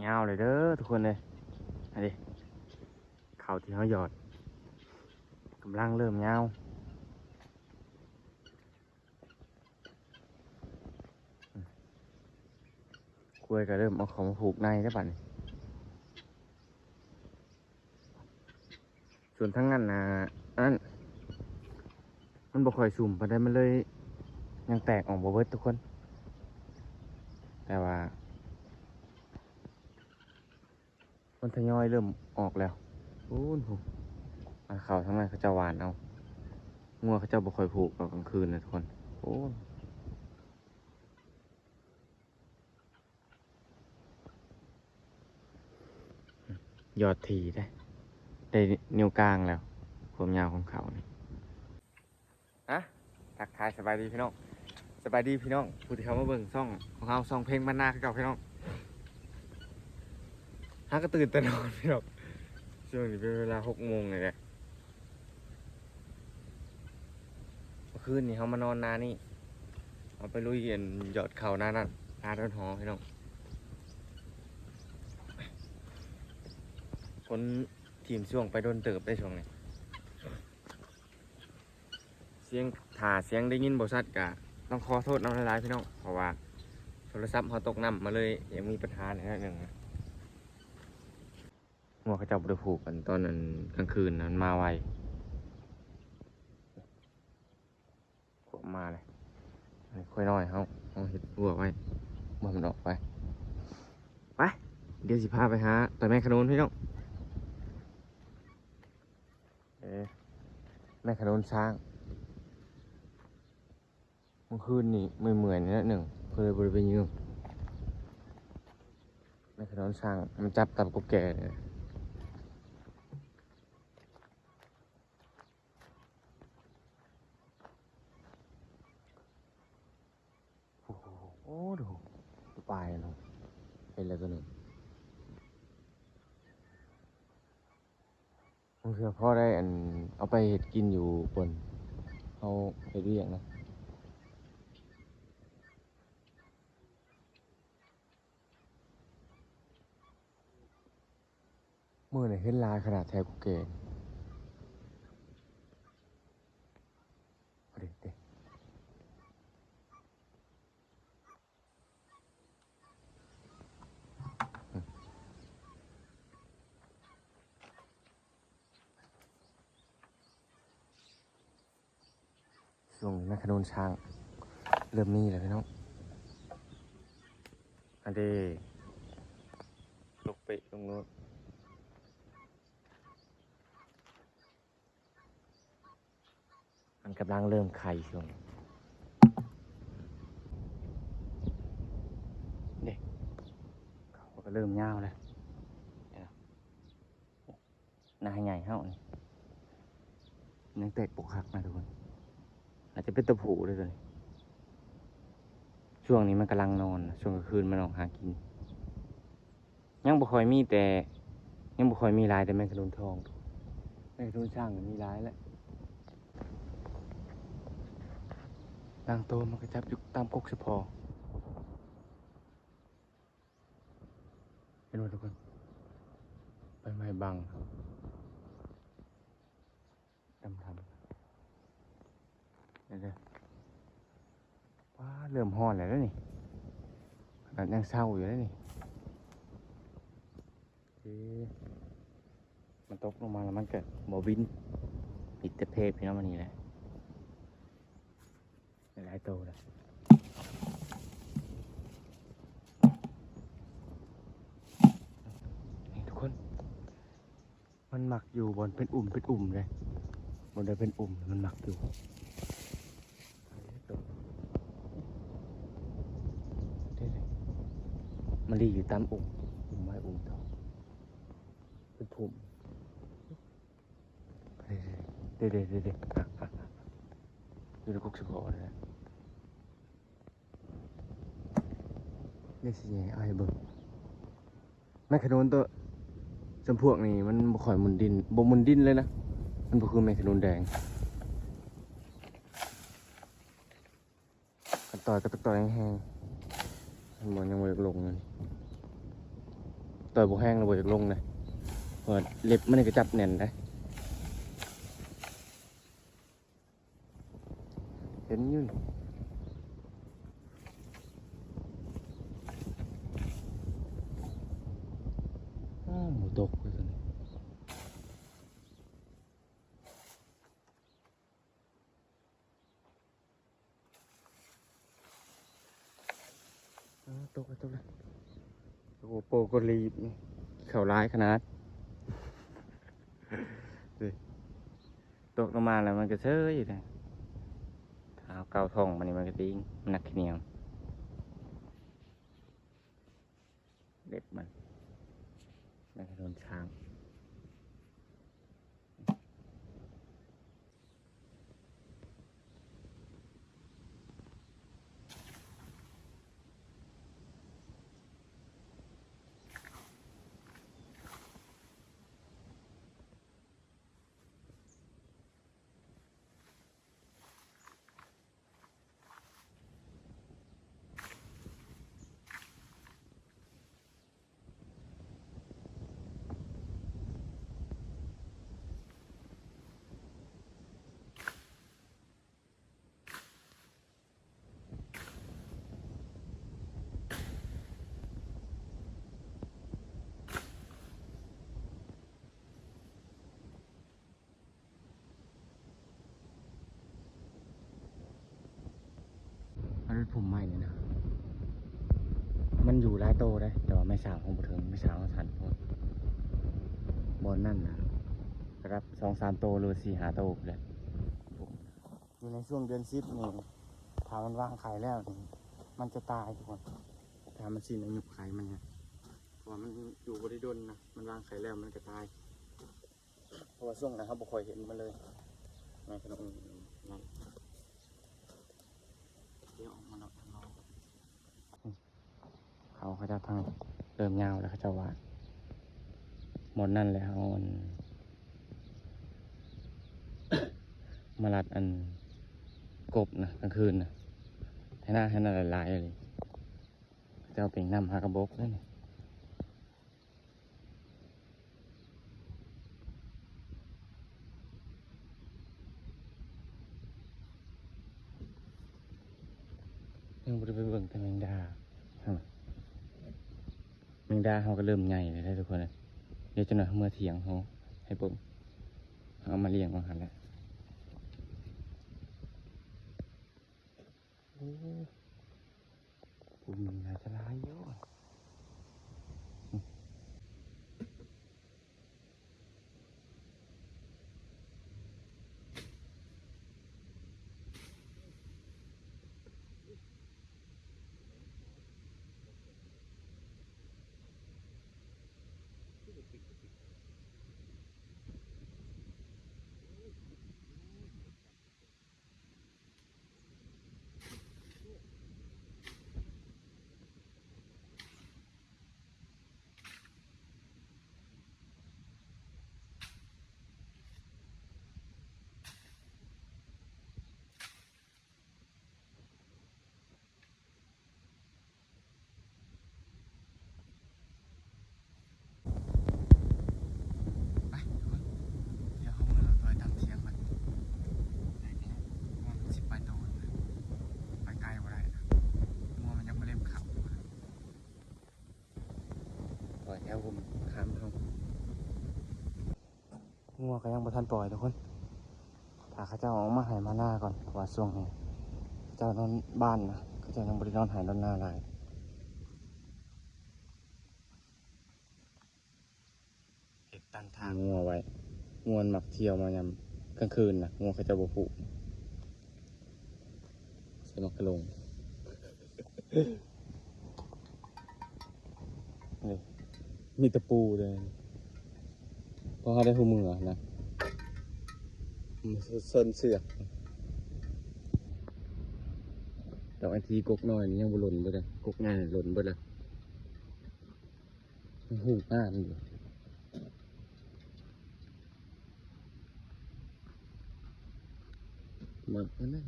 ຍາວເລີຍເດີທຸກຄົນເອີຍ. ອັນນີ້ເຂົ້າທີ່ເຮົາຫຍອດກຳລັງເລີ່ມຍາວ. ຄວາຍກໍເລີ່ມເອົາເຂົ້າມາຜູກໃນແລ້ວບັດນີ້. ສ່ວນທາງນັ້ນນະ ອັນນັ້ນ ມັນບໍ່ຄ່ອຍຊຸ່ມປານໃດ ມັນເລີຍຍັງແຕກອອກບໍ່ເບິດທຸກຄົນ. ແຕ່ວ່າ ມັນທະຍອຍເລີ່ມອອກແລ້ວ. ພຸ້ນ ພຸ້ນ ອາ ເຂົ້າທາງນັ້ນເຂົາເຈົ້າຫວ່ານເອົາ. ງົວເຂົາເຈົ້າບໍ່ຄ່ອຍຜູກດອກກາງຄືນນະທຸກຄົນ. ໂອ້ ຫຍອດຖີ່ເດ້ ໄດ້ນິ້ວກາງແລ້ວ ຄວາມຍາວຂອງເຂົານີ້. ຮະ ທັກທາຍສະບາຍດີພີ່ນ້ອງ ສະບາຍດີພີ່ນ້ອງ ຜູ້ທີ່ເຂົ້າມາເບິ່ງຊ່ອງຂອງເຮົາ ຊ່ອງເພງບ້ານນາຄືເກົ່າພີ່ນ້ອງ. ຫາກໍຕື່ນແຕ່ນອນພີ່ນ້ອງ ຊ່ວງນີ້ເປັນເວລາຫົກໂມງນີ້ແຫຼະ. ເມື່ອຄືນນີ້ເຮົາມານອນນານີ້ ເຮົາໄປລຸຍອັນຍອດເຂົ້ານານັ້ນ ນາດອນຫໍພີ່ນ້ອງ. ຝົນຖິ້ມຊ່ວງໄປດົນເຕີບໄດ໋ຊ່ວງນີ້. ສຽງ ຖ້າສຽງໄດ້ຍິນບໍ່ຊັດກະຕ້ອງຂໍໂທດນຳຫຼາຍໆ ພີ່ນ້ອງ ເພາະວ່າໂທລະສັບເຮົາຕົກນ້ຳມາເລີຍ ຍັງມີປັນຫາໜ້ອຍໜຶ່ງ. ງົວເຂົາເຈົ້າບໍ່ໄດ້ຜູກກັນຕອນອັນກາງຄືນນະ ມັນມາໄວ. ພວກມາເລີຍ ອັນນີ້ຄວາຍນ້ອຍເຮົາ ເຮົາເຮັດຮົ້ວໄວ້ ບໍ່ໃຫ້ມັນອອກໄປ. ໄປ ດຽວຊິພາໄປຫາຕາແມ່ຂະໜູນພີ່ນ້ອງ. ເອີ ແມ່ຂະໜູນຊ້າງ ເມື່ອຄືນນີ້ເມື່ອຍໆ ໜ້ອຍໜຶ່ງ ເພິ່ນເລີຍບໍ່ໄດ້ໄປຍືມ. ແມ່ຂະໜູນຊ້າງ ມັນຈັບຕາມກົກແກ່ນີ້. ໂອ້ໂຫ ໂອ້ ດູ ປາຍເນາະ ເຫັນແລ້ວຕົວໜຶ່ງ. ບາງເທື່ອພໍໄດ້ອັນ ເອົາໄປເຮັດກິນຢູ່ບ່ອນເຮົາເຮັດວຽກນະ. ມື້ນີ້ເຫັນຫຼາຍຂະໜາດແຖວກຸແກ. ເດ້ ເດ້ ຊ່ວງນີ້ນະ ຂະໜູນຊ້າງເລີ່ມມີແລ້ວພີ່ນ້ອງ. ອັນເດ້ ຕົກເປະລົງໂລດ. ມັນກຳລັງເລີ່ມໄຂ່ຊ່ວງນີ້ເດ້. ເຂົາກໍເລີ່ມຍາວແລ້ວ. ນາໃຫຍ່ເຮົານີ້ຍັງແຕກບໍ່ຄັກນະທຸກຄົນ. ອາດຈະເປັນຕົວຜູ້ເດ້ຕົວນີ້. ຊ່ວງນີ້ມັນກຳລັງນອນ ຊ່ວງກາງຄືນມັນອອກຫາກິນ. ຍັງບໍ່ຄ່ອຍມີແຕ່ ຍັງບໍ່ຄ່ອຍມີຫຼາຍແຕ່ແມງຂະໜູນທອງ. ແມງຂະໜູນຊ້າງນີ້ມີຫຼາຍແຫຼະ. ບາງໂຕມັນກໍຈັບຢູ່ຕາມກົກສະເພາະ. ເຫັນບໍ່ທຸກຄົນ? ໃບໄມ້ບັງ ດຳໆ ເດີ ວ້າ ເລີ່ມຮ້ອນແລ້ວເດ້ນີ້. ຂະໜາດຍັງເຊົ້າຢູ່ເດ້ນີ້. ເອີ ມັນຕົກລົງມາແລ້ວມັນກໍບໍ່ບິນ ມີແຕ່ເພບເນາະ ມື້ນີ້ແຫຼະ. ຫຼາຍໂຕແລ້ວນີ້ທຸກຄົນ. ມັນມັກຢູ່ບ່ອນເປັນອຸ່ມເປັນອຸ່ມເດ້ ບ່ອນໃດເປັນອຸ່ມມັນມັກຢູ່. ມັນລີ້ຢູ່ຕາມອຸ່ມ ອຸ່ມໄມ້ອຸ່ມຕອກ ເປັນພຸ່ມ. ເດ້ໆໆໆ ຢູ່ໃນກົກສະເພາະນີ້ແຫຼະ. ເດ້ຊິແຫຍ່ເອົາໃຫ້ເບິ່ງ. ແມງຂະໜູນໂຕ ຈຳພວກນີ້ມັນບໍ່ຄ່ອຍໝູນດິນ ບໍ່ໝູນດິນເລີຍນະ. ມັນບໍ່ຄືແມງຂະໜູນແດງ. ຄັນຕ່ອຍກໍຕ້ອງຕ່ອຍແຮງໆ ມັນບໍ່ ຍັງບໍ່ຢາກລົງເລີຍ. ຕ່ອຍບໍ່ແຮງແລ້ວບໍ່ຢາກລົງເດ້ ເພາະວ່າເລັບມັນນີ້ກໍຈັບແໜ້ນເດ້. ເຫັນຢູ່ນີ້ ອ້າວ ບໍ່ຕົກເລີຍໂຕນີ້. ອ້າວ ຕົກແລ້ວ ຕົກແລ້ວ ໂອ້ໂຫ ໂປກໍລີບ ເຂົ້າຫຼາຍຂະໜາດ ເອີ ຕົກລົງມາແລ້ວມັນກໍເຊີຍຢູ່ເດ້. ຖ້າເຮົາເກົາທ້ອງມັນນີ້ ມັນກໍຕີງ ມັນໜັກຂີ້ໜຽວ ເລັບມັນ ມັນກໍໂດນຊ້າງ. ມັນເປັນພຸ່ມໄມ້ນີ້ນະ ມັນຢູ່ຫຼາຍໂຕເດ້ ແຕ່ວ່າໄມ້ສ້າງເຮົາບໍ່ເຖິງ ໄມ້ສ້າງເຮົາສັ້ນໂພດ. ບ່ອນນັ້ນນະ ລະດັບສອງສາມໂຕ ຫຼືວ່າສີ່ຫ້າໂຕພຸ້ນແຫຼະ. ຢູ່ໃນຊ່ວງເດືອນສິບນີ້ ຖ້າມັນວາງໄຂ່ແລ້ວນີ້ ມັນຈະຕາຍທຸກຄົນ ຖ້າມັນສິ້ນອາຍຸໄຂມັນນະ ເພາະວ່າມັນຢູ່ບໍ່ໄດ້ດົນນະ ມັນວາງໄຂ່ແລ້ວມັນກໍຕາຍ. ເພາະວ່າຊ່ວງນັ້ນເຮົາບໍ່ຄ່ອຍເຫັນມັນເລີຍ ໃນຂະນະນີ້ ດຽວອອກມາເລາະທາງນອກ. ເຂົາ ເຂົາເຈົ້າທາງເລີ່ມຍາວແລ້ວ ເຂົາເຈົ້າວ່າ ບ່ອນນັ້ນແຫຼະ ເຮົາ ອັນ ມາລັດ ອັນ ກົບນະ ກາງຄືນນະ ໄຖນາ ໄຖນາຫຼາຍໆ ອີ່ຫຼີ. ເຂົາເຈົ້າເປັນນຳຫາກະບົກເດ້ນີ້. ຍັງບໍ່ໄດ້ໄປເບິ່ງແຕ່ແມງດາ. ຫັ້ນນະ ແມງດາເຮົາກໍເລີ່ມໃຫຍ່ແລ້ວເດ້ທຸກຄົນເອີຍ. ດຽວຈັກໜ່ອຍເຮົາເມືອຖຽງເຮົາໃຫ້ເບິ່ງ ເຮົາເອົາມາລ້ຽງວ່າຊັ້ນແຫຼະ. ໂອ້ ປູນນີ້ໜ້າຈະຫຼາຍຢູ່. ໄປທຸກຄົນ ດຽວເຮົາເມືອເອົາຕ່ອຍຕາມທຽງມັນ ໄດ້ແລ້ວ ງົວມັນສິບປາຍໂຕ ໄປໄກບໍ່ໄດ້ນະ ງົວມັນຍັງບໍ່ເລັມເຂົ້າ. ປ່ອຍແຖວຮຸ່ມຂ້າມເຮົາ ງົວກໍຍັງບໍ່ທັນປ່ອຍທຸກຄົນ ຖ້າເຂົາເຈົ້າອອກມາໄຮ່ມານາກ່ອນ ເພາະວ່າຊ່ວງນີ້ເຂົາເຈົ້ານອນບ້ານນະ ເຂົາເຈົ້າຍັງບໍ່ໄດ້ນອນໄຮ່ນອນນາຫຼາຍ. ເຮັດຕັນທາງງົວໄວ້ ງົວມັກທ່ຽວມາຍາມກາງຄືນນະ ງົວເຂົາເຈົ້າບໍ່ຜູກ ໃສ່ໝາກກະລົງ ນີ້ ມີຕະປູເດ້ ເພາະເຮົາໄດ້ຮູ້ເມືອນະ ເຊິ່ນເຊືອກ ດອກອັນທີກົກນ້ອຍນີ້ຍັງບໍ່ຫຼົ່ນເບິດເດ້ ກົກໃຫຍ່ຫຼົ່ນເບິດແລ້ວ. ມັນຫູກງາມຢູ່ ມັກອັນນັ້ນ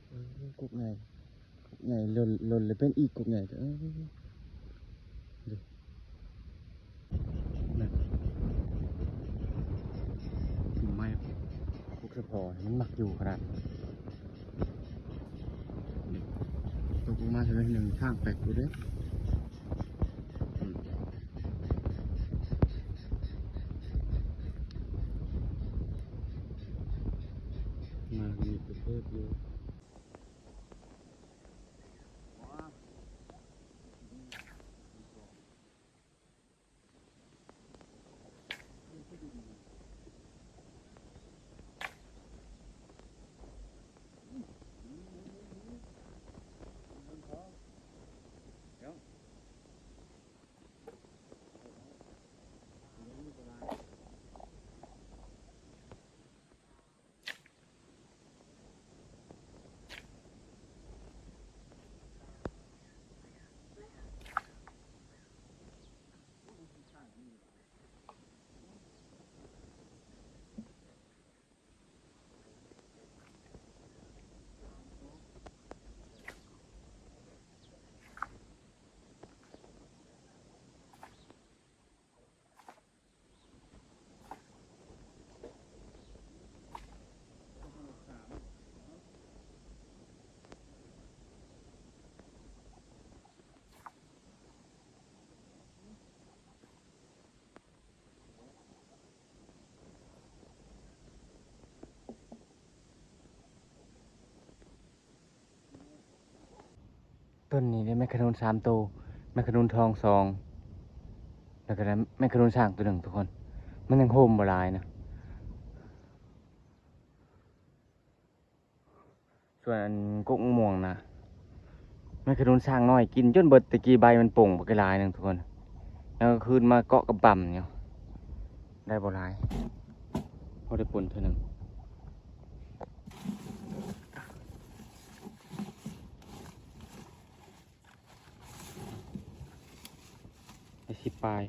ເອີ ກົກໃຫຍ່ ກົກໃຫຍ່ຫຼົ່ນ ຫຼົ່ນແລ້ວເປັນອີກ ກົກໃຫຍ່ ເອີ. ພໍມັນມັກຢູ່ຂະໜາດ ຕົກລົງມາເທື່ອໜຶ່ງທາງແຕກຢູ່ເດ້. ມາມີປະເທດຢູ່. ต้นนี้ได้แมคคานูนสามโต แมคคานูนทองสอง แล้วก็ได้แมคคานูนช้างตัวหนึ่งทุกคน มันยังโฮมบ่หลายนะ ส่วนอันกกม่วงนะ แมคคานูนช้างน้อยกินจนเบิด ตะกี้ใบมันป่งบักหลายหนึ่งทุกคน แล้วก็คืนมาเกาะกับบ่ำอยู่ ได้บ่หลาย พอได้ป่นเทื่อหนึ่ง ได้สิบปลาย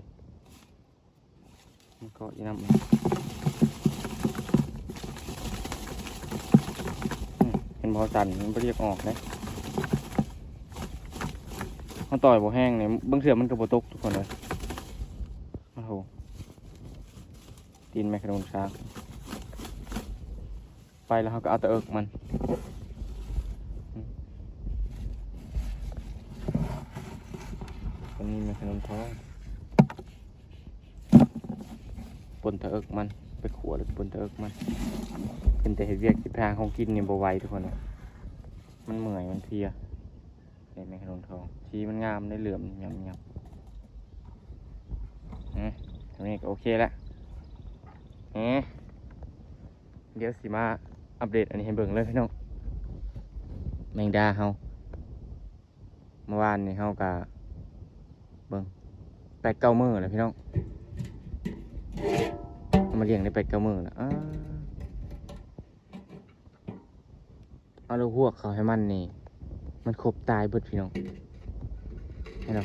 มันเกาะอยู่นำ อืม เห็นบ่ สั่น มันบ่อยากออกเด้ มันต่อยบ่แฮงนี่ บางเทื่อมันก็บ่ตกทุกคนเลย โอ้โห ตีนแมคคานูนช้าง ไปแล้วเราก็เอาตะเอิกมัน อืม ตัวนี้แมคคานูนทอง ป่นตะเอิกมัน ไปขั่วแล้วป่นตะเอิกมัน เป็นแต่เฮ็ดเวียกเฮ็ดทางของกินนี่บ่ไหวทุกคนนะ มันเมื่อย มันเพลีย นี่แมคคานูนทอง สีมันงาม ได้เหลือมหยำๆ อืม อันนี้ก็โอเคแล้ว อืม เดี๋ยวสิมาอัปเดตอันนี้ให้เบิ่งเลยพี่น้อง แมงดาเฮา เมื่อวานนี้เฮากะเบิ่ง แปดเก้ามื้อแล้วพี่น้อง เอามาเลี้ยงได้แปดเก้ามื้อแล้ว อ้า เอาลูกฮวกเข้าให้มันนี่ มันขบตายเบิดพี่น้อง เห็นบ่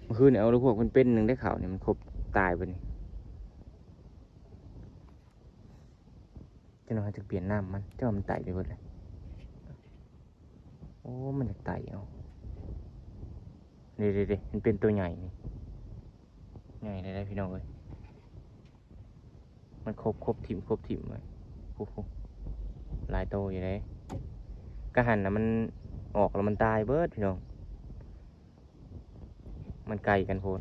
เมื่อคืนนี่เอาลูกฮวกเป็นๆ หนึ่งได้เข้านี่ มันขบตายเบิดนี่ จักหน่อยเฮาจะเปลี่ยนน้ำมัน จักว่ามันไต่ไปเบิดเลย โอ้ มันอยากไต่เอา เด้ๆๆ มันเป็นตัวใหญ่นี่ ใหญ่เลยนะพี่น้องเอ้ย มันขบ ขบถิ่ม ขบถิ่มไว้ โอ้โห หลายโตอยู่เด้ กะหั้นน่ะมันออกแล้วมันตายเบิดพี่น้อง มันไกลกันโพด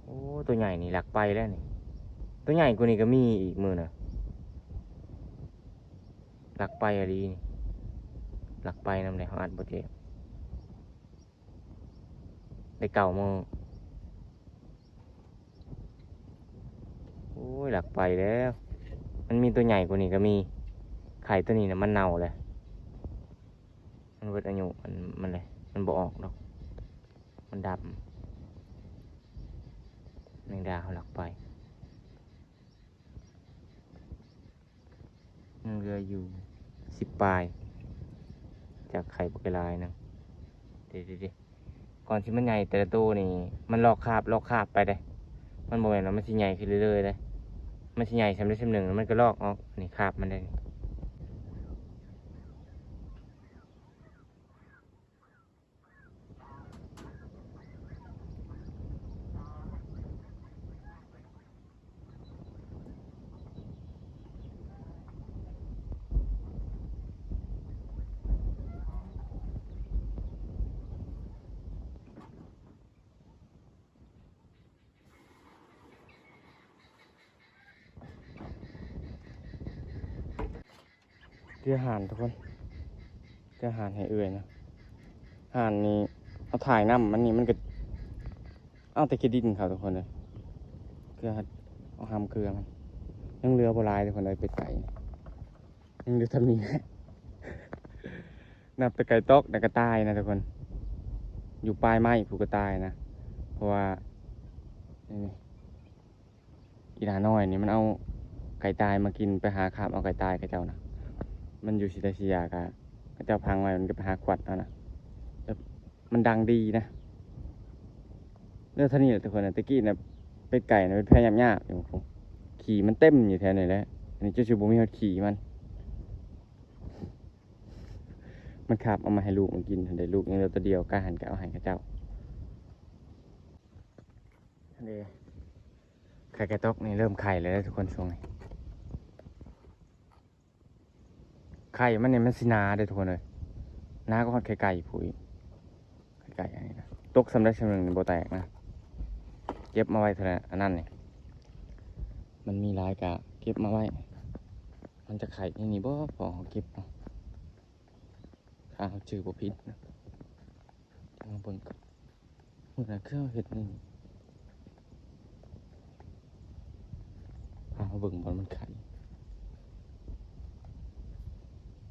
โอ้ ตัวใหญ่นี่ลักไปแล้วนี่ ตัวใหญ่กว่านี้ก็มีอีกมื้อน่ะ ลักไปอีหลีนี่ ลักไปนำเลย เฮาอัดบ่เจ็บ ได้เก้ามื้อ โอ้ย ลักไปแล้ว มันมีตัวใหญ่กว่านี้ก็มี ไข่ตัวนี้น่ะมันเน่าแล้ว มันเบิดอายุมัน มันเลย มันบ่ออกดอก มันดำ แมงดาเฮาลักไป ยังเหลืออยู่สิบปลาย จากไข่บักหลายหนึ่ง เด้ๆๆ ก่อนสิมันใหญ่แต่ละโตนี่ มันลอกคราบ ลอกคราบไปเด้ มันบ่แม่นว่ามันสิใหญ่ขึ้นเรื่อยๆเด้ มันสิใหญ่ส่ำใดส่ำหนึ่ง มันก็ลอกออก นี่คราบมันเด้นี่ ຄືຫ່ານທຸກຄົນ ຄືຫ່ານໃຫ້ເອື້ອຍນະ. ຫ່ານນີ້ເຮົາຖ່າຍນ້ຳມັນນີ້ ມັນກໍເອົາແຕ່ຂີ້ດິນເຂົາທຸກຄົນເອີຍ. ຄືເອົາຫ້ຳເກືອມັນ ຍັງເຫຼືອບໍ່ຫຼາຍທຸກຄົນເອີຍ. ເປັດໄກ່ນີ້ຍັງເຫຼືອສ່ຳນີ້ແຫຼະ ນັບແຕ່ໄກ່ຕອກແລ້ວກໍຕາຍນະທຸກຄົນ. ຢູ່ປາຍໄມ້ພຸ້ນກໍຕາຍນະ ເພາະວ່າ ນີ້ ອີ່ຫຼ້ານ້ອຍນີ້ມັນເອົາໄກ່ຕາຍມາກິນ ໄປຫາຄາບເອົາໄກ່ຕາຍເຂົາເຈົ້ານະ. ມັນຢູ່ຊິໄດຊິຢາກະ ເຂົາເຈົ້າພັງໄວ້ ມັນກໍໄປຫາຂວັດເອົານະ. ແຕ່ມັນດັງດີນະ. ເລື່ອງເທົ່ານີ້ແຫຼະທຸກຄົນ. ແຕ່ກີ້ນະ ເປັດໄກ່ນະ ເປັນແພຍາບໆຢູ່ ຂີ້ມັນເຕັມຢູ່ແຖວນີ້ແຫຼະ. ອັນນີ້ຈະຊິບໍ່ມີຮອດຂີ້ມັນ. ມັນຄາບເອົາມາໃຫ້ລູກມັນກິນຫັ້ນເດ້. ລູກຍັງເຫຼືອໂຕດຽວ ກະຫັ້ນກະເອົາໃຫ້ເຂົາເຈົ້າ. ຫັ້ນເດ້ ໄຂ່ກະຕົກນີ້ເລີ່ມໄຂ່ແລ້ວເດີທຸກຄົນ ຊ່ວງນີ້. ໄຂ່ມັນນີ້ມັນຊິໜາເດ້ທຸກຄົນເອີຍ ໜາກວ່າຮອດໄຂ່ໄກ່ພຸ້ນອີກ. ໄຂ່ໄກ່ອັນນີ້ນະ ຕົກສ່ຳໃດສ່ຳໜຶ່ງນີ້ບໍ່ແຕກນະ. ເກັບມາໄວ້ເທົ່ານັ້ນ ອັນນັ້ນນີ້ ມັນມີຫຼາຍກະເກັບມາໄວ້. ມັນຈະໄຂ່ໃນນີ້ບໍ່ ພໍເຮົາເກັບເນາະ ຖ້າເຮົາຈື່ບໍ່ຜິດນະ. ລອງເບິ່ງກ່ອນ. ມື້ນັ້ນຄືເຮົາເຮັດນີ້ ພາມາເບິ່ງບ່ອນມັນໄຂ່.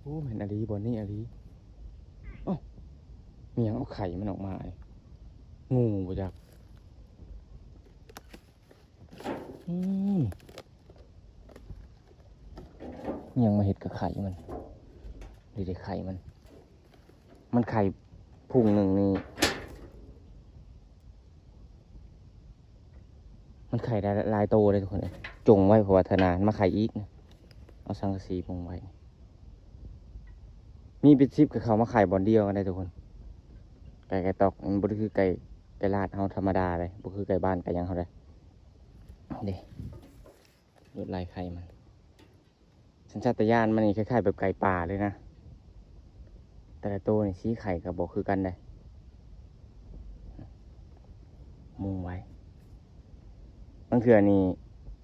ໂອ້ ແມ່ນອີ່ຫຼີ ບ່ອນນີ້ອີ່ຫຼີ. ເອົ້າ ມີຫຍັງເອົາໄຂ່ມັນອອກມານີ້? ງູບໍ່ຈັກ. ອືມ ມີຫຍັງມາເຮັດກັບໄຂ່ມັນ? ນີ້ເດ້ໄຂ່ມັນ. ມັນໄຂ່ພຸ້ງໜຶ່ງນີ້ ມັນໄຂ່ໄດ້ຫຼາຍໂຕເດ້ທຸກຄົນເອີຍ. ຈົ່ງໄວ້ ເພາະວ່າເທື່ອໜ້າມັນມາໄຂ່ອີກນະ. ເອົາສັງກະສີມຸງໄວ້. ມີເປັນສິບກໍເຂົ້າມາໄຂ່ບ່ອນດຽວກັນໄດ້ທຸກຄົນ. ໄກ່ ໄກ່ຕອກ ມັນບໍ່ໄດ້ຄືໄກ່ ໄກ່ລາດເຮົາທຳມະດາເດ້ ບໍ່ຄືໄກ່ບ້ານໄກ່ຫຍັງເຮົາເດ້. ເດ້ ລວດລາຍໄຂ່ມັນ ສັນຊາດຕະຍານມັນນີ້ຄ້າຍໆແບບໄກ່ປ່າເລີຍນະ. ແຕ່ລະໂຕນີ້ສີໄຂ່ກໍບໍ່ຄືກັນເດ້. ມຸງໄວ້ ບາງເທື່ອນີ້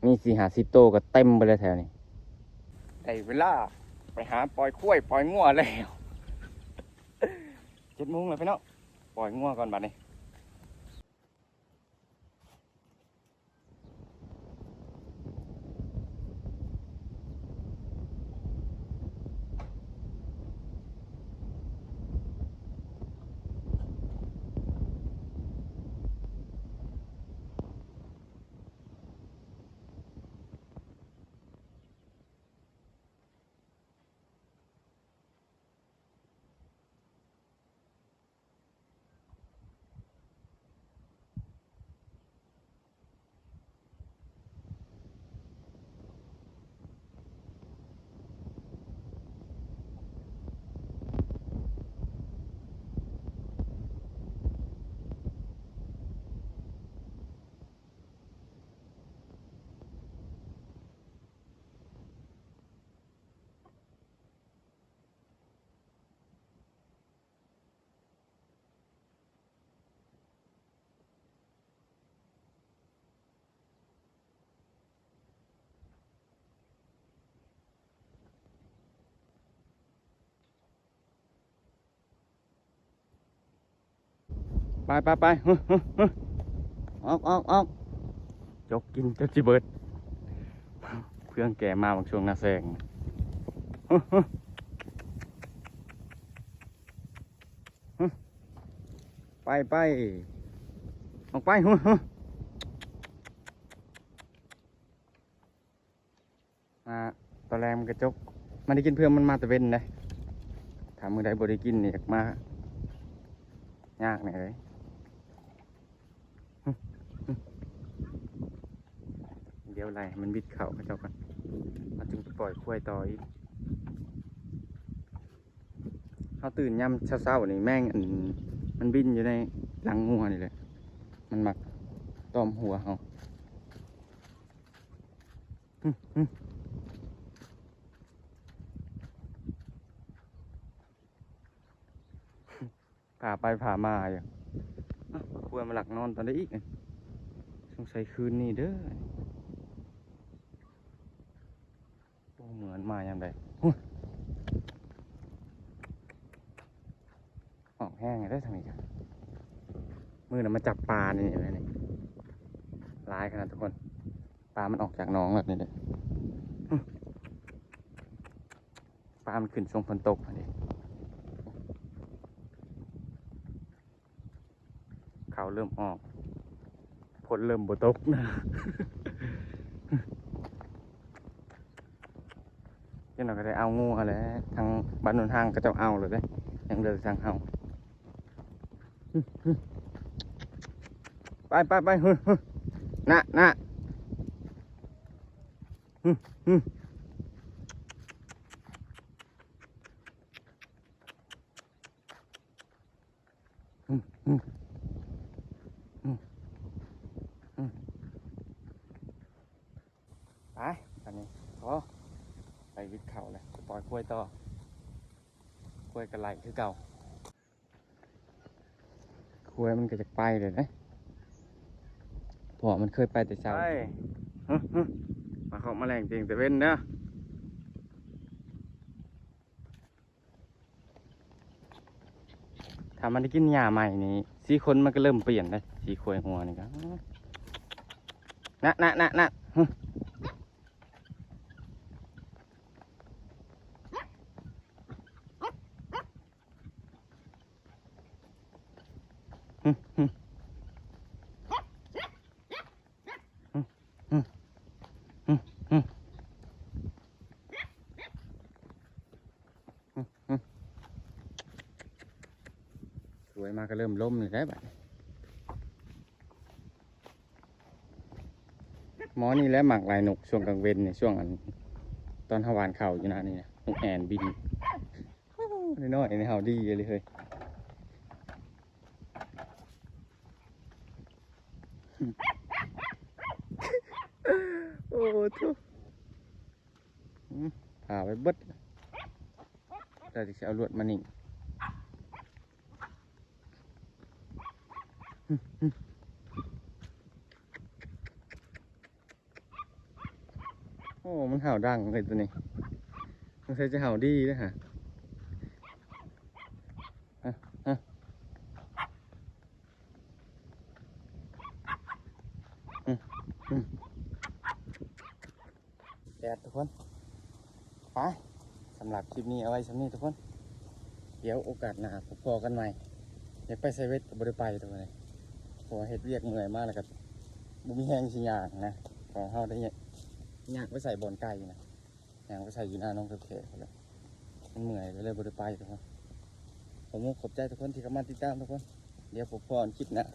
ມີສີ່ຫ້າສິບໂຕກໍເຕັມໄປເລີຍແຖວນີ້. ໄດ້ເວລາໄປຫາປ່ອຍຄວາຍປ່ອຍງົວແລ້ວ. ເຈັດໂມງແລ້ວພີ່ນ້ອງ ປ່ອຍງົວກ່ອນບາດນີ້. ໄປໆໆ ອອກໆໆ ຈົກກິນຈົນຊິເບິດ ເພື່ອງແກ່ມາບັກຊ່ວງໜ້າແຊງ. ໄປໆ ອອກໄປ. ມາຕອນແລງມັນກະຈົກ ມັນໄດ້ກິນເພື່ອງ ມັນມາແຕ່ເວັນເດ້. ຖ້າມື້ໃດບໍ່ໄດ້ກິນນີ້ ຢາກມາຍາກແນ່ເລີຍ. ດຽວໄລ່ໃຫ້ມັນວິດເຂົ້າເຂົາເຈົ້າກ່ອນ ເຮົາຈຶ່ງໄປປ່ອຍຄວາຍຕໍ່ອີກ. ເຮົາຕື່ນຍາມເຊົ້າໆນີ້ ແມງອັນ ມັນບິນຢູ່ໃນຫຼັງງົວນີ້ແຫຼະ ມັນມັກຕອມຫົວເຮົາ. ຫຶ ຫຶ ຜ່າໄປຜ່າມາຢູ່. ອ້າວ ຄວາຍມາລັກນອນຕອນໃດອີກ? ສົງໄສຄືນນີ້ເດີ. ບໍ່ເໝືອນມາຍາມໃດ. ຫຸ້ຍ ອອກແຮງເດ້ທາງນີ້ກະ ມື້ນັ້ນມາຈັບປານີ້ແຫຼະນີ້ ຫຼາຍຂະໜາດທຸກຄົນ. ປາມັນອອກຈາກໜອງແລ້ວນີ້ເດ້ ປາມັນຂຶ້ນຊ່ວງຝົນຕົກຫັ້ນເດ້. ເຂົາເລີ່ມອອກ ຝົນເລີ່ມບໍ່ຕົກນະ. ຈັກໜ່ອຍກະໄດ້ເອົາງູຫັ້ນແຫຼະ ທາງບ້ານໂນນຮ່າງເຂົາເຈົ້າເອົາແລ້ວເດ້ ຍັງເຫຼືອແຕ່ທາງເຮົາ. ໄປ ໄປ ໄປ ຫຶ ຫຶ ນະ ນະ ຫຶ ຫຶ. ໄປ ບາດນີ້ ໂອ້ ໄປວິດເຂົ້າແລ້ວ ໄປປ່ອຍຄວາຍຕໍ່ ຄວາຍກະໄລ່ຄືເກົ່າ. ຄວາຍມັນກະຢາກໄປແລ້ວເດ້ ເພາະມັນເຄີຍໄປແຕ່ເຊົ້າ. ໄປ ຫຶ ຫຶ ມາເຄາະມາແລ່ນຕຽງແຕ່ເວັນເດີ. ຖ້າມັນໄດ້ກິນຫຍ້າໃໝ່ນີ້ ສີຂົນມັນກະເລີ່ມປ່ຽນເດ້ ສີຄວາຍຫົວນີ້ກະ ນະ ນະ ນະ ນະ ຫຶ. ສວຍມາກະເລີ່ມລົມແລ້ວໄດ໋ບາດນີ້. ໝໍນີ້ແຫຼະມັກຫຼາຍນົກຊ່ວງກາງເວັນນີ້ ຊ່ວງອັນ ຕອນເຮົາຫວ່ານເຂົ້າຢູ່ນະນີ້ນະ ນົກແອ່ນບິນ. ໂອ້ ນ້ອຍໆນີ້ເຮົາດີອີ່ຫຼີເຮີ້ຍ. ໂອ້ໂທ້ ອືມ ພາໄປເບິດ ແລ້ວຊິເອົາລວດມານີ້. ໂອ້ ມັນເຫົ່າດັງເລີຍໂຕນີ້ ສົງໄສຈະເຫົ່າດີເດ້ຫະ. ແດດທຸກຄົນ ໄປ ສຳລັບຄລິບນີ້ເອົາໄວ້ຊ່ຳນີ້ທຸກຄົນ ດຽວໂອກາດໜ້າພົບພໍ້ກັນໃໝ່. ຢາກໄປໄຊເວັດກະບໍ່ໄດ້ໄປທຸກຄົນເອີຍ ເພາະວ່າເຮັດວຽກເມື່ອຍມາແລ້ວກະບໍ່ມີແຮງຊິຍ່າງນະ ຂອງເຮົາໄດ້ຍ່າງໄປໃສ່ບ່ອນໄກ່ນະ ຍ່າງໄປໃສ່ຢູ່ໜ້າໜອງແຄບໆພຸ້ນແຫຼະ ມັນເມື່ອຍກະເລີຍບໍ່ໄດ້ໄປທຸກຄົນ. ຂໍມຸກຂອບໃຈທຸກຄົນທີ່ເຂົ້າມາຕິດຕາມທຸກຄົນ ດຽວພົບພໍ້ກັນຄລິບໜ້າ.